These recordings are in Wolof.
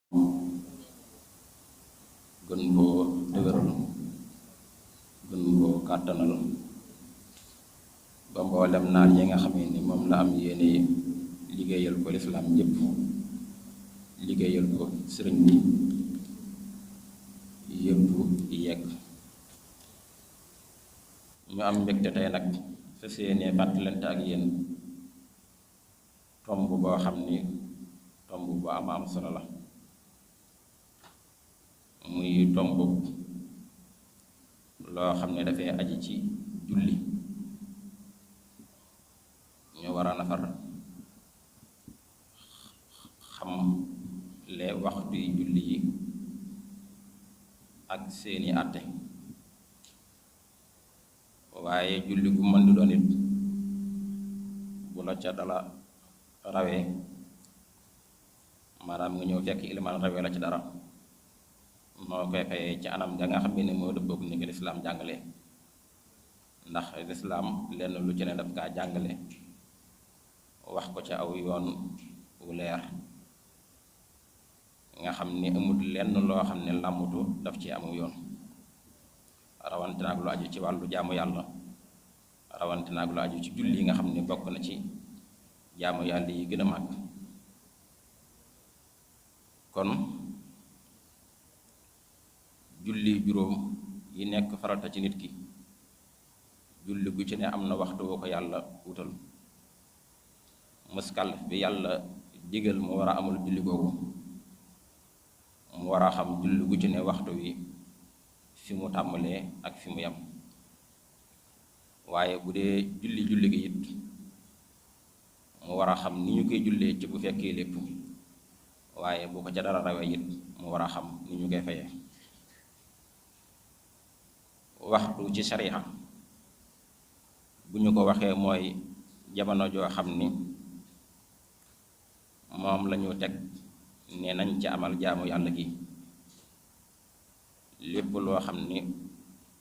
gën koo dëgëral gën koo kàttanal ba mboolem naal yi nga xamee ni moom la am yéene liggéeyal ko lislaam yépp liggéeyal ko sëriñ bi yépp yegg. ñu am mbégte tey nag fas yéene fàttalante ak yéen tomb boo xam ni tomb bu am solo la, muy tomb loo xam ne dafay aji ci julli. ñu war a nafar xam le waxtu yi julli yi ak seeni àtte, waaye julli gu mën di doon it bu la ca dala rawee, maanaam nga ñëw fekk ilimaan rawee la ci dara, moo koy fayee ci anam ga nga xam ne moo dëppook ni ko lislaam jàngale. ndax lislaam lenn lu ci ne daf kaa jàngale wax ko ci aw yoon wu leer nga xam ni amul lenn loo xam ne làmmutu daf ci amu yoon, rawante naag lu aju ci wàllu jaamu yàlla, rawante naag lu aju ci julli yi nga xam ne bokk na ci jaamu yàlla yi gën a màgg. kon julli juróom yi nekk farata ci nit ki, julli gu ci ne am na waxtu woo ko yàlla wutal. muskàllaf bi yàlla digal mu war a amul julli googu, mu war a xam julli gu ci ne waxtu wi fi mu tàmbalee ak fi mu yem. waaye bu dee julli gi it mu war a xam ni ñu koy jullee ci bu fekkee lépp, waaye bu ko ca dara rawee it mu war a xam ni ñu koy fayee. waxtu ci sariya bu ñu ko waxee mooy jamono joo xam ni moom lañu teg ne nañ ci amal jaamu yàlla gi. lépp loo xam ni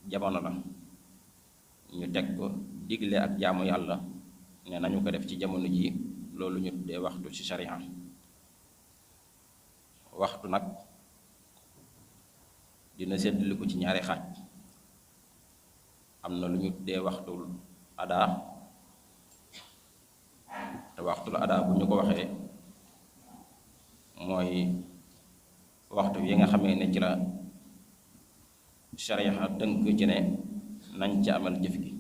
jamono la ñu teg ko digle ak jaamu yàlla ne nañu ko def ci jamono ji, loolu ñu tuddee waxtu ci sariya. waxtu nag dina séddale ko ci ñaari xaaj. am na lu ñu tuddee waxtul adaa, te waxtul adaa bu ñu ko waxee mooy waxtu yi nga xamee ne ci la sariya tënk ci ne nañ ci amal jëf gi.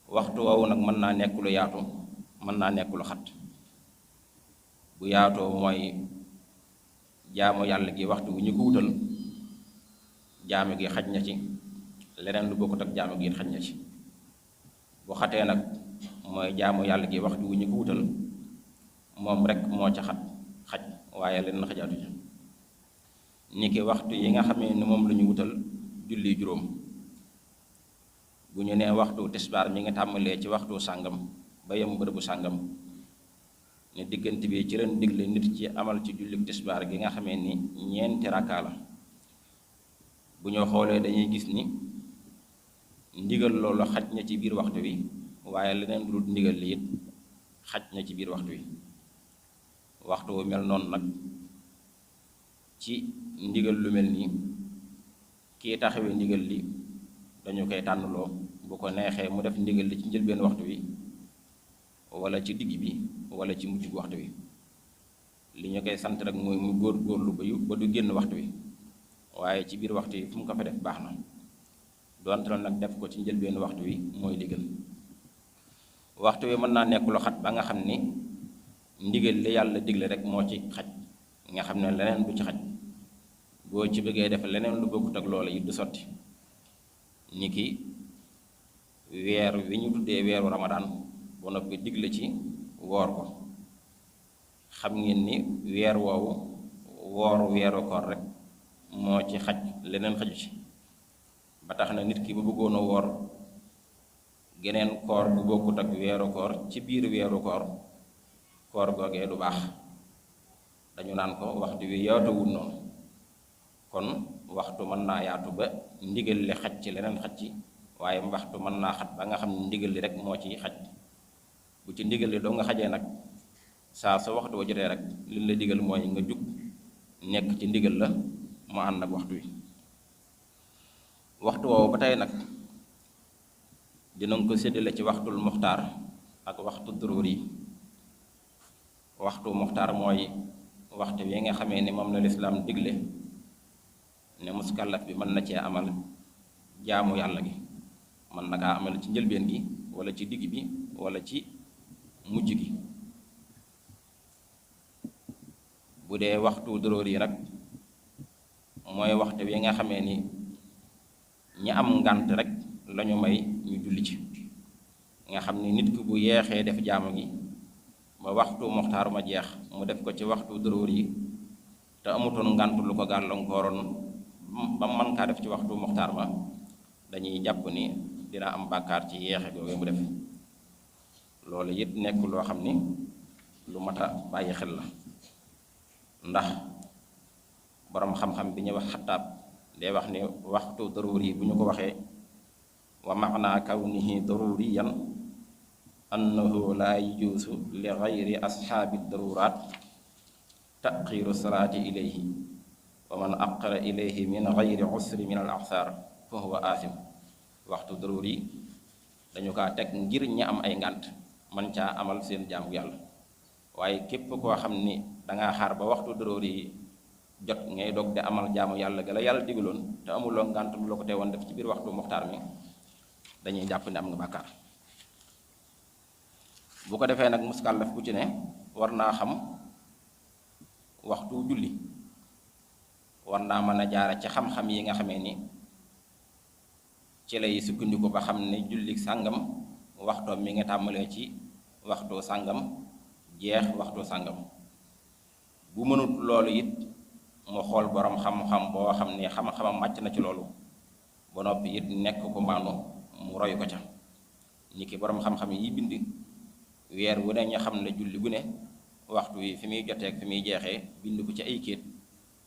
waxtu woowu nag mën naa nekk lu yaatu, mën naa nekk lu xat. bu yaatoo mooy jaamu yàlla gi waxtu wu ñu ko wutal jaamu gi xaj na ci, leneen lu bokkut ak jaamu gi xaj na ci. bu xatee nag mooy jaamu yàlla gi waxtu wu ñu ko wutal moom rek moo ca xaj waaye leneen xajaatu ca. niki waxtu yi nga xamee ni moom la ñu wutal julli juróom, bu ñu nee waxtu tisbaar mi ngi tàmbalee ci waxtu sàngam ba yem bërëbu sàngam, ne diggante bi ci leen digle nit ci amal ci julli tisbaar gi nga xamee ni ñeenti rakkaa la. bu ñu xoolee dañuy gis ni ndigal loolu xaj na ci biir waxtu wi, waaye leneen lu dul ndigal li it xaj na ci biir waxtu wi. waxtu wu mel noonu nag ci ndigal lu mel nii kii taxawee ndigal li dañu koy tànnloo, bu ko neexee mu def ndigal li ci njëlbeen waxtu wi wala ci digg bi wala ci mujj waxtu wi. li ñu koy sant rek mooy mu góor-góorlu ba du génn waxtu wi, waaye ci biir waxtu yi fu mu ko fa def baax na. donte la nag def ko ci njëlbeen waxtu wi mooy digal. waxtu wi mën naa nekk lu xat ba nga xam ni ndigal li yàlla digle rek moo ci xaj, nga xam ne leneen du ci xaj. boo ci bëggee def leneen lu bokkut ak loola it du sotti. niki weer wi ñu tuddee weeru ramadaan ba noppi digle ci woor ko. xam ngeen ni weer woowu woor weeru koor rek moo ci xaj, leneen xaju ci. ba tax na nit ki bu bëggoon a woor geneen koor bu bokkut ak weeru koor ci biir weeru koor, koor googee du baax. dañu naan ko waxtu wi yaatuwul noonu. kon waxtu mën naa yaatu ba ndigal li xaj ci leneen xaj ci, waaye waxtu mën naa xat ba nga xam ne ndigal li rek moo ci xaj. bu ci ndigal li doo nga xajee nag saa sa waxtu wa jotee rek li la digal mooy nga jug nekk ci ndigal la mu ànd ak waxtu wi. waxtu woowu ba tey nag dinañ ko séddale ci waxtul muxtaar ak waxtu dururi. waxtu muxtaar mooy waxtu wi nga xamee ni moom la lislaam digle ne muskallaf bi mën na cee amal jaamu yàlla gi, mën na kaa amal ci njëlbeen gi wala ci digg bi wala ci mujj gi. bu dee waxtu dururi nag mooy waxtu wi nga xamee ni ñi am ngànt rek lañu may ñu julli ci, nga xam ni nit ki bu yeexee def jaamu gi ba waxtu muxtaar ma jeex mu def ko ci waxtu dururi yi te amutoon ngànt lu ko gàllankooroon ba mën kaa def ci waxtu muxtaar ma, dañuy jàpp ni dina am bàkkaar ci yeexe googu mu def. loolu it nekk loo xam ni lu mat a bàyyi xel la, ndax boroom xam-xam bi ñu wax Xattaab day wax ni waxtu daruri bu ñu ko waxee wa maana kawnihi daruriyan annahu laa yajuusu li gayri ashaabi daruraat taxiiru salaati ilayhi wa man aqara ilayhi min gayri usri min al axsaar fa huwa aasim. waxtu daruri dañu kaa teg ngir ñi am ay ngànt man caa amal seen jaamu yàlla, waaye képp koo xam ni dangaa xaar ba waxtu daruri jot ngay dog di amal jaamu yàlla ga la yàlla digaloon te amuloo ngànt lu la ko teewoon def ci biir waxtu muxtaar mi, dañuy jàpp ne am nga bàkkaar. bu ko defee nag muskàllaf bu ci ne war naa xam waxtu julli, war naa mën a jaara ci xam-xam yi nga xamee ni ci lay sukkandiku ba xam ne julli sàngam waxtoom mi nga tàmbalee ci waxtu sàngam jeex waxtu sàngam. bu mënut loolu it mu xool borom xam-xam boo xam ne xam-xamam màcc na ci loolu ba noppi it nekk ko maanu mu roy ko ca. ni ki borom xam-xam yi bind weer wu ne ñu xam ne julli gu ne waxtu wi fi muy joteeg fi muy jeexee bind ko ci ay kéet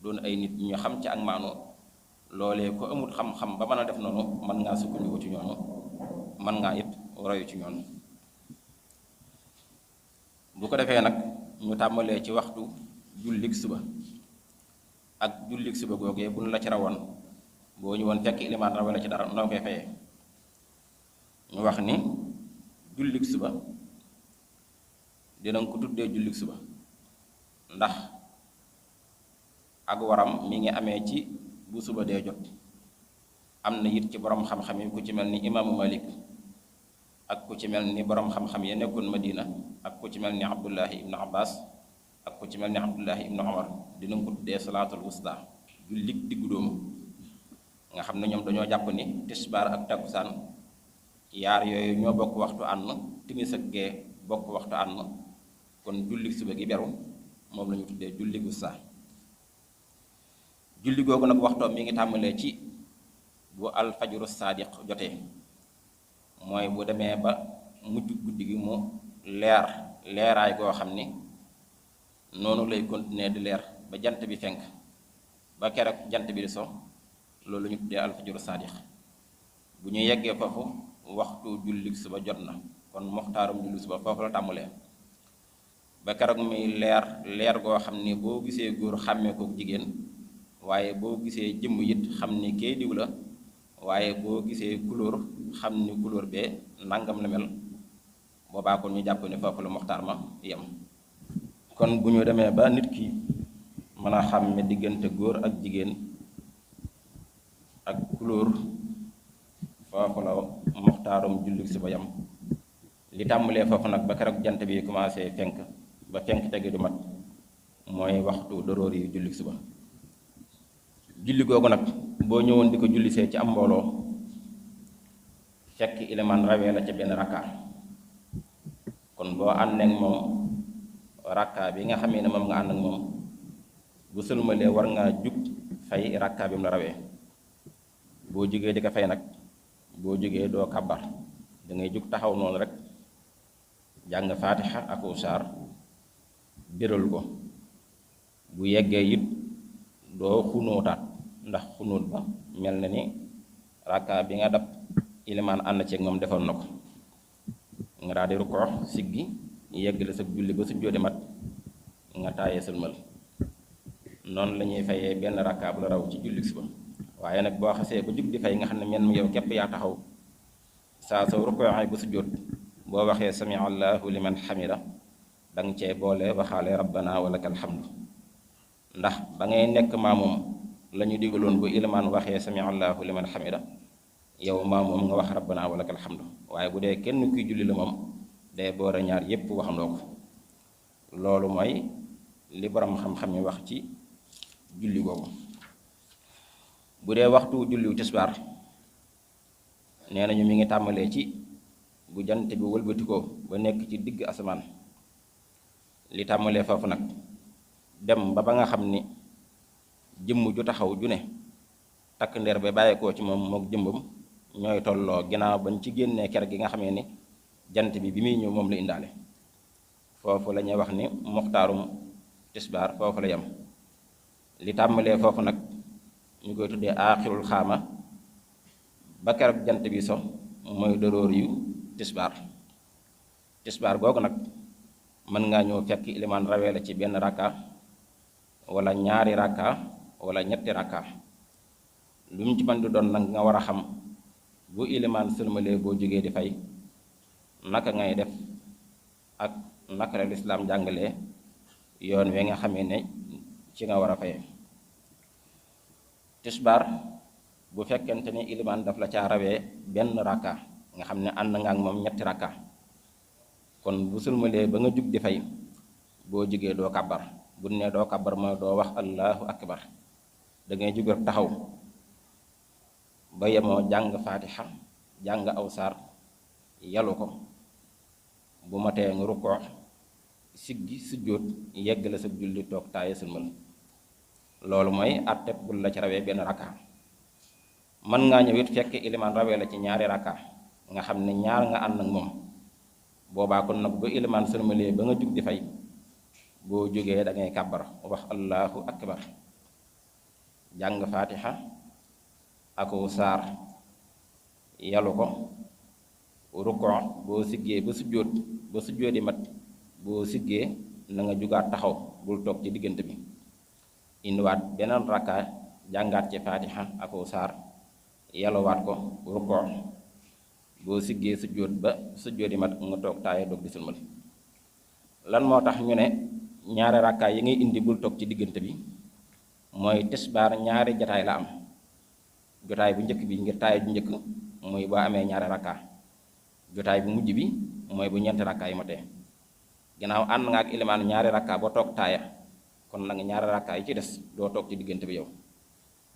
doon ay nit ñu xam ci ak maanu. loolee ko amul xam-xam ba mën a def noonu mën ngaa sukkandiku ci ñoonu, mën ngaa it royu ci ñoonu. bu ko defee nag ñu tàmbalee ci waxtu jullik suba. ak jullik suba googee buñ la ci rawoon boo ñu woon fekk ilimaan rawale ci dara noo koy fayee. ñu wax ni jullik suba dinañ ko tuddee jullik suba ndax ak waram mi ngi amee ci bu suba dee jot. am na it ci borom xam-xam yi ku ci mel ni imaamu Malik ak ku ci mel ni borom xam-xam yi nekkoon Madina ak ku ci mel ni Abdullahi ibnu Abbas ak ku ci mel ni Abdullahi ibnu Omar dinañ ko tuddee salaatul wusta, jullik diggu doomu. nga xam ne ñoom dañoo jàpp ni tisbaar ak takkusaan yaar yooyu ñoo bokk waxtu ànd, timis ak gee bokk waxtu ànd, kon jullik suba gi beru moom la ñu tuddee jullik wusta. julli googu nag waxtoom mi ngi tàmbalee ci bu alfajru saadiq jotee, mooy bu demee ba mujj guddi gi mu leeraay goo xam ni noonu lay continuer di leer ba jant bi fenk ba keroog jant bi di so, loolu ñu tuddee alfajru saadiq. bu ñu yeggee foofu waxtu julli suba jot na, kon muxtaarum julli suba foofu la tàmbalee ba keroog muy leer goo xam ni boo gisee góor xàmmee ko jigéen, waaye boo gisee jëmm it xam ni kee diw la, waaye boo gisee couleur xam ni couleur bee nangam la mel. boobaa kon ñu jàpp ne foofu la muxtaar ma yem. kon bu ñu demee ba nit ki mën a xàmme diggante góor ak jigéen ak couleur, foofu la muxtaarum julli suba yem. li tàmbalee foofu nag ba keroog jant bi commencé fenk ba fenk tegi du mat mooy waxtu doroor yi julli suba. julli googu nag boo ñëwoon di ko jullisee ci am mbooloo fekk ilimaan rawee la ca benn rakka, kon boo àndeek moom rakka bi nga xamee ne moom nga ànd ak moom bu sëlmalee war ngaa jug fay rakka bi mu la rawee. boo jógee di ko fay nag boo jógee doo kàbbar, da ngay jug taxaw noonu rek jàng faatixa ak saar biral ko. bu yeggee it doo xunóotaat, ndax xunóot ba mel na ni rakka bi nga dab ilimaan ànd ceeg moom defoon na ko. nga daal di rukkoo siggi yegg la sa julli ba su jóode mat nga taayee sëlmal. noonu la ñuy fayee benn rakka bu la raw ci julli suba. waaye nag boo xasee ba jug di fay nga xam ne men yow képp yaa taxaw saa soo rukkoo ba sujjóot boo waxee sami allahu liman xamida danga cee boole waxaale rabbana walakal hamdu. ndax ba ngay nekk maamoom la ñu digaloon bu ilimaan waxee sami allahu liman xamida yow maamoom nga wax rabbana walakal hamdu. waaye bu dee kenn kuy julli la moom day boore ñaar yépp waxandoo ko. loolu mooy li borom xam-xam yi wax ci julli googu. bu dee waxtu julliw tisbaar nee nañu mi ngi tàmbalee ci bu jant bi wëlbatikoo ba nekk ci digg asamaan. li tàmbalee foofu nag dem ba nga xam ni jëmm ju taxaw ju ne takk ndeer ba bàyyeekoo ci moom mook jëmbam ñooy tolloo ginnaaw bañ ci génnee ker gi nga xamee ni jant bi muy ñëw moom la indaale. foofu la ñuy wax ni muxtaarum tisbaar foofu la yem. li tàmbalee foofu nag ñu koy tuddee aaxirul xaama ba keroog jant bi so mooy doroor yu tisbaar. tisbaar googu nag mën ngaa ñëw fekk ilimaan rawee la ci benn rakka wala ñaari rakka wala ñetti rakka. lu mu ci mën di doon nag nga war a xam bu ilimaan sëlmalee boo jógee di fay naka ngay def ak naka la lislaam jàngalee yoon wi nga xamee ne ci nga war a faye. tisbaar bu fekkente ni ilimaan daf la caa rawee benn rakka nga xam ne ànd nga ak moom ñetti rakka kon bu sëlmalee ba nga jug di fay boo jógee doo kàbbar. bu ne doo kàbbar mooy doo wax allahu akbar da ngay jug rek taxaw ba yemoo jàng faatixa jàng aw saar yalu ko bu matee nga rukkoo siggi sujjóot yeggale sa julli toog taaye sëlmal. loolu mooy àtteb bul la ci rawee benn rakka. mën ngaa ñëw it fekk ilimaan rawee la ci ñaari rakka nga xam ne ñaar nga ànd ak moom boobaa kon nag bu ilimaan sëlmalee ba nga jug di fay boo jógee da ngay kàbbar wax allahu akbar jàng faatixa aku saar yalu ko rukkoo boo siggee ba sujjóot di mat boo siggee na nga jugaat taxaw bul toog ci diggante bi indiwaat beneen rakka jàngaat ci faatixa ako saar yaluwaat ko rukkoo boo siggee sujjóot di mat nga toog taaye doog di sëlmal. lan moo tax ñu ne ñaari rakka yi ngay indi bul toog ci diggante bi mooy tisbaar ñaari jataay la am. jotaay bu njëkk bi ngir taaya ju njëkk mooy boo amee ñaari rakka. jotaay bu mujj bi mooy bu ñeenti rakka yi matee. ginnaaw ànd nga ak ilimaan ñaari rakka ba toog taaya kon nag ñaari rakka yi ci des doo toog ci diggante bi yow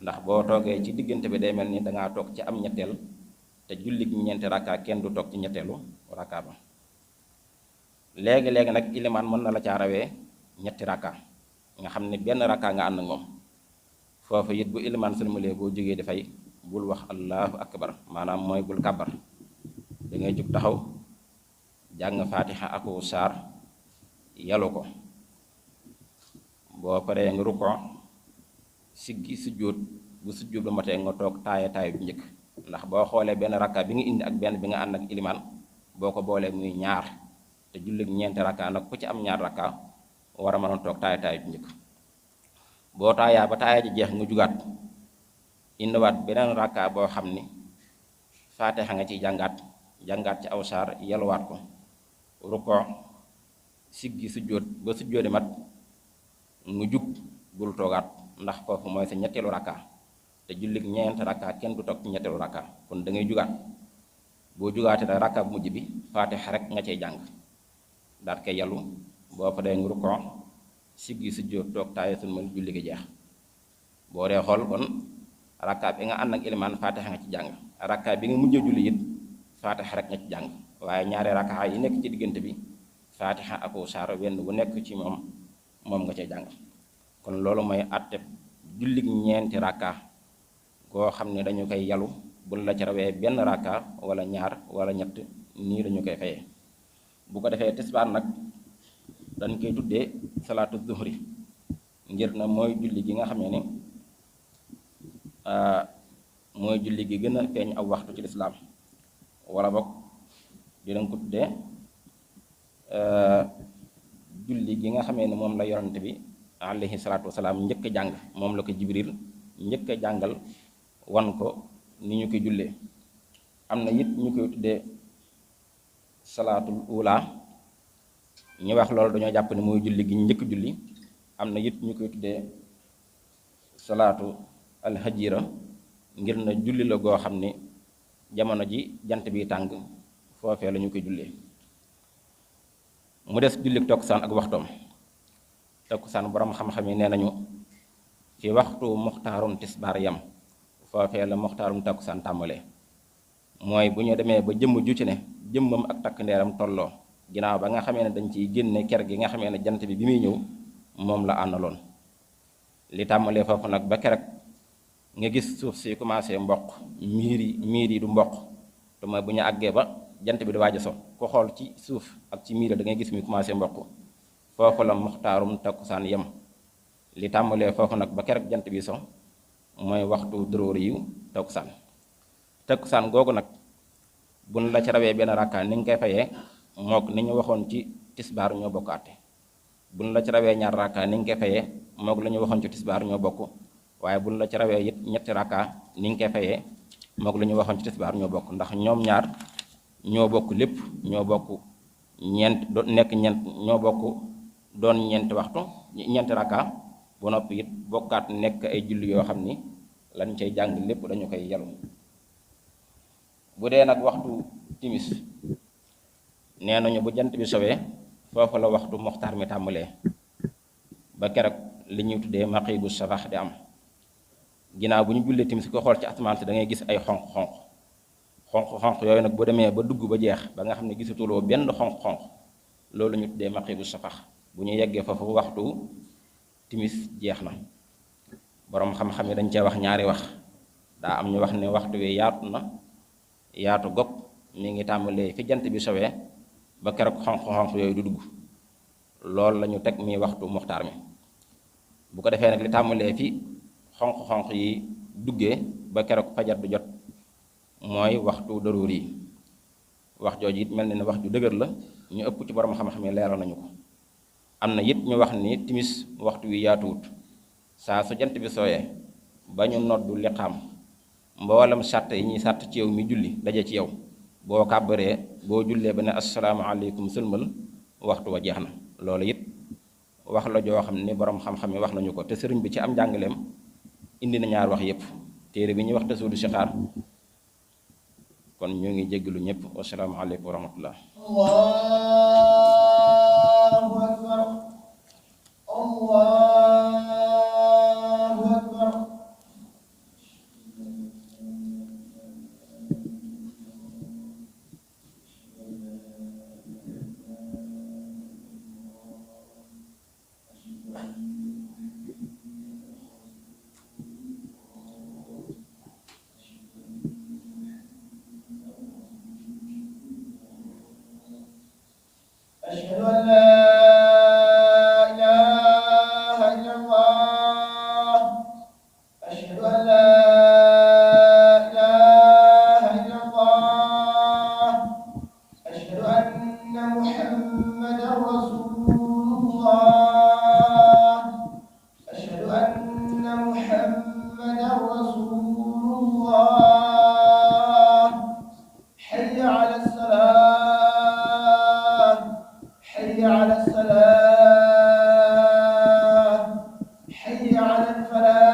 ndax boo toogee ci diggante bi day mel ni dangaa toog ci am ñetteel te jullit ñeenti rakka kenn du toog ci ñetteelu rakka ba. léegi nag ilimaan mën na la caa rawee ñetti rakka nga xam ne benn rakka nga ànd ak moom. foofu it bu ilimaan sëlmalee boo jógee dafay bul wax allahu akbar maanaam mooy bul kàbbar da ngay jug taxaw jàng faatixa aku saar yalu ko boo paree nga rukkoo siggi sujjóot bu sujjóot ba matee nga toog taaya bu njëkk. ndax boo xoolee benn rakka bi nga indi ak benn bi nga ànd ak ilimaan boo ko boolee muy ñaar te jullit ñeenti rakka nag ku ci am ñaar rakka war a mën a toog taaya bu njëkk. boo taayaa ba taaya ji jeex nga jugaat indiwaat beneen rakka boo xam ni faatixa nga ciy jàngaat ci aw saar yaluwaat ko rukkoo siggi sujjóot ba sujjóoti mat nga jug bul toogaat ndax foofu mooy sa ñetteelu rakka te jullit ñeenti rakka kenn du toog ci ñetteelu rakka kon da ngay jugaat. boo jugaatee nag rakka bu mujj bi faatixa rek nga cay jàng daat koy yalu boo fa dee nga rukkoo siggi sujjóot toog taaye sëlmal julli gi jeex. boo dee xool kon rakka bi nga ànd ak ilimaan faatixa nga ci jàng rakka bi nga mujjee julli it faatixa rek nga ci jàng waaye ñaari rakka yi nekk ci diggante bi faatixa aku saar wenn bu nekk ci moom nga cay jàng. kon loolu mooy àtte julli ñeenti rakka goo xam ne dañu koy yalu bul la ci rawee benn rakka wala ñaar wala ñett nii dañu koy fayee. bu ko defee tisbaar nag dañ koy tuddee salaatu zuhri ngir na mooy julli gi nga xam ne ni mooy julli gi gën a feeñ aw waxtu ci lislaam wala bokk dinañ ko tuddee julli gi nga xamee ne moom la yonante bi alayhi salaatu wasalaam njëkk a jàng, moom la ko Jibril njëkk a jàngal wan ko ni ñu koy jullee. am na it ñu koy tuddee salaatul ula, ñu wax loolu dañoo jàpp ne mooy julli gi njëkk julli. am na it ñu koy tuddee salaatu alhajira, ngir na julli la goo xam ni jamono ji jant bi tàng foofee la ñu koy jullee. mu des jullik takkusaan ak waxtoom. takkusaan borom xam-xam yi nee nañu fi waxtu muxtaarum tisbaar yam foofee la muxtaarum takkusaan tàmbalee. mooy bu ñu demee ba jëmm ju ci ne jëmmam ak takk ndeeram tolloo, ginnaaw ba nga xamee ne dañ ciy génne ker gi nga xamee ne jant bi muy ñëw moom la àndaloon. li tàmbalee foofu nag ba kerek nga gis suuf si commencé mboq, miir yi du mboq, te mooy bu ñu àggee ba jant bi di waaj a so, ku xool ci suuf ak ci miir da ngay gis muy commencé mboq, foofu la muxtaarum takkusaan yem. li tàmbalee foofu nag ba kerek jant bi so mooy waxtu dóoróor yu takkusaan. takkusaan googu nag buñ la ci rawee benn rakka ni nga koy fayee mook ni ñu waxoon ci tisbaar ñoo bokk àtte. buñ la ci rawee ñaar rakka ni nga koy fayee mook la ñu waxoon ci tisbaar ñoo bokk, waaye buñ la ci rawee it ñetti rakka ni nga koy fayee mook la ñu waxoon ci tisbaar ñoo bokk, ndax ñoom ñaar ñoo bokk lépp, ñoo bokk ñoo bokk doon ñeenti waxtu ñeenti rakka ba noppi it bokkaat nekk ay julli yoo xam ni lañ cay jàng lépp dañu koy yelu. bu dee nag waxtu timis nee nañu bu jant bi sowee foofu la waxtu moxtaar mi tàmbalee ba keroog li ñuy tuddee maqibu safax di am. ginnaaw bu ñu jullee timis ko xool ci asamaan si da ngay gis ay xonq yooyu nag bu demee ba dugg ba jeex ba nga xam ne gisatuloo benn xonq loolu ñu tuddee maqibu safax. bu ñu yeggee foofu waxtu timis jeex na. boroom xam-xam yi dañ cee wax ñaari wax. daa am ñu wax ne waxtu wi yaatu na yaatu gog mi ngi tàmbalee fi jant bi sowee ba keroog xonq yooyu du dugg, loolu la ñu teg mi waxtu muxtaar mi. bu ko defee nag li tàmbalee fi xonq yi duggee ba keroog fajar du jot mooy waxtu daruur yi. wax jooju it mel na ne wax ju dëgër la, ñu ëpp ci borom xam-xam yi leeral nañu ko. am na it ñu wax ni timis waxtu wi yaatuwut. saa su jant bi sooyee ba ñu noddu liqaam, mboolam sàtt yi ñuy sàtt ci yow mi julli daje ci yow, boo kàbbaree boo jullee ba ne asalaamaaleykum sëlmal waxtu wa jeex na. loolu it wax la joo xam ne borom xam-xam yi wax nañu ko, te sëriñ bi ci am njàngaleem indi na ñaar wax yépp. téere bi ñuy wax Tasuudu Sixaar. kon ñu ngi jéggalu ñëpp. wasalaamaaleykum wa rahmatullah. Allahu akbar. Allahu akbar. أشهد أن لا إله إلا الله. أشهد أن لا إله إلا الله. أشهد أن محمدا رسول الله. أشهد أن محمدا رسول الله. حي على الصلاة. حي على الصلاة. حي على الفلاح.